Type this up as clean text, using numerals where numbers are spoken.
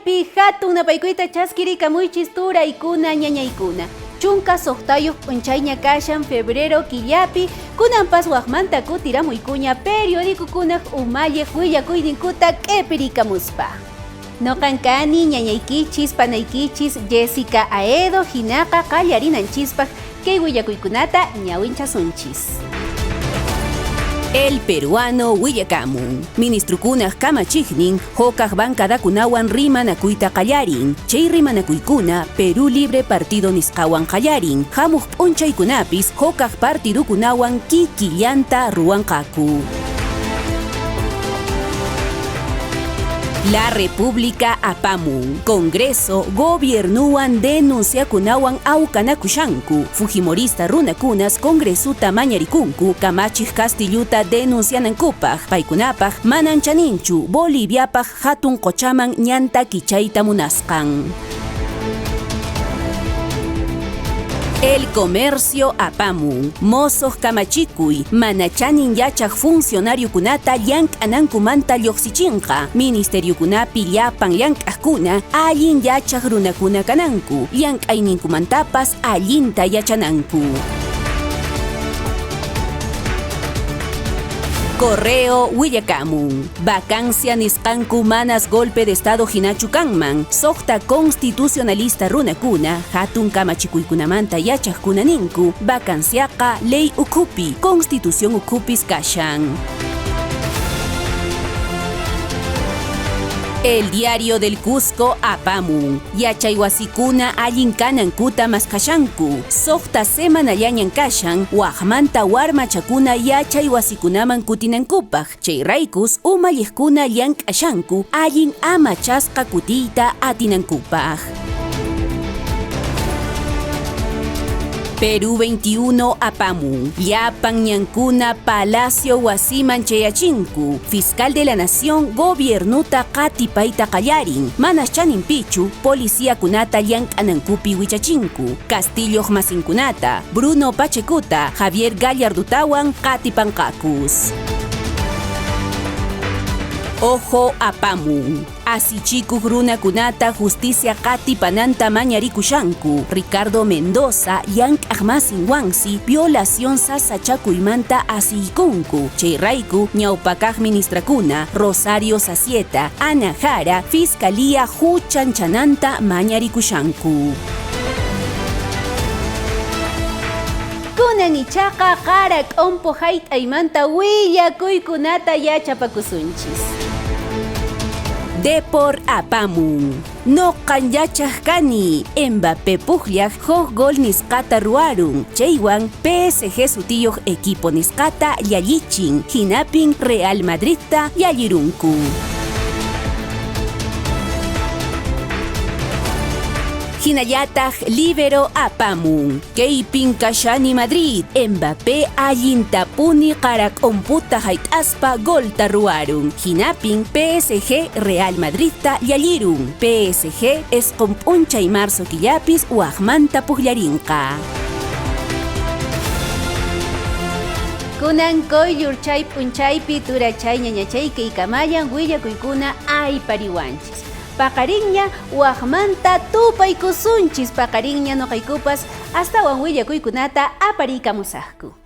Chaypi hatun napaykuyta chaskirikamuychis turaykuna ñañaykuna. 16 p'unchayña kashan febrero killapi, kunanpas waqmanta kutiramuykuña periodicokunaq umalliq willakuyninkuta q'ipirikamuspa. Noqan kani ñañaykichis panaykichis Jessica Aedo hinaqa qallarinanchispaq kay willakuykunata ñawinchasunchis. El Peruano willakamun. Ministrukunaq kamachiqnin hukaq bancadakunawan rimanakuyta qallarin. Chay rimanakuykuna Perú Libre Partido nisqawan qallarin. Hamuq p'unchaykunapis hukaq partidukunawan kikillanta ruwanqaku. La República apamun. Congreso, gobiernuwan denunciakunawan awkanakushanku. Fujimorista runakunas Congresuta mañarikunku kamachiq Castilluta denuncianankupaq. Paykunapaq manan chaninchu Boliviapaq hatun qochaman ñanta kichayta munasqan. El Comercio apamun. Mosoq kamachikuy mana chanin yachaq funcionariokunata llank'anankumanta lluqsichinqa. Ministeriokunapi llapan llank'aqkuna allin yachaq runakuna kananku. Llank'ayninkumantapas allinta yachananku. Correo willakamun. Vacancia nisqanku manas golpe de estado hinachu kanman. Suqta constitucionalista runakuna hatun kamachikuykunamanta yachaqkuna ninku. Vacanciaqa ley ukhupi, constitución ukhupis kashan. El Diario del Cusco apamun. Yachaywasikuna allin kanankuta maskashanku. Suqta semanallañan kashan waqmanta warmachakuna yachaywasikunaman kutinankupaq. Chayraykus umalliqkuna llank'ashanku allin amachasqa kutiyta atinankupaq. Perú 21 apamun. Llapan ñankuna Palacio wasiman chayachinku. Fiscal de la Nación gobiernuta qatipayta qallarin. Manas chaninpichu policiakunata llank'anankupi wichachinku. Castillo masinkunata, Bruno Pachecuta, Javier Gallardutawan qatipanqakus. Ojo apamun. Asichikuq runakunata justicia qatipananta mañarikushanku. Ricardo Mendoza llank'aq masinwansi violación sasachakuymanta asiykunku. Chayrayku ñawpakaq ministrakuna Rosario Sacieta, Ana Jara, Fiscalía huchanchananta mañarikushanku. Kunan ichaqa qara k'umpu hayt'aymanta willakuykunata yachapakusunchis. Depor apamun. Noqan yachaq kani. Mbappé pukllaq huk gol nisqata ruwarun. Chaywan PSG sutiyuq equipo nisqata llallichin. Hinapin Real Madridta llallirunku. Hinallataq libero apamun. Kaypin kashani Madrid. Mbappé allintapuni qarak'umputa hayt'aspa golta ruwarun. Hinapin PSG Real Madridta llallirun. PSG isqun p'unchay marzo killapis waqmanta pukllarinqa. Kunan quyllur chay p'unchaypi turachay ñañachay kaykamallan willakuykuna aypariwanchis. Paqarinña waqmanta tupaykusunchis, paqarinña nuqaykupas astawan willakuykunata aparikamusaqku.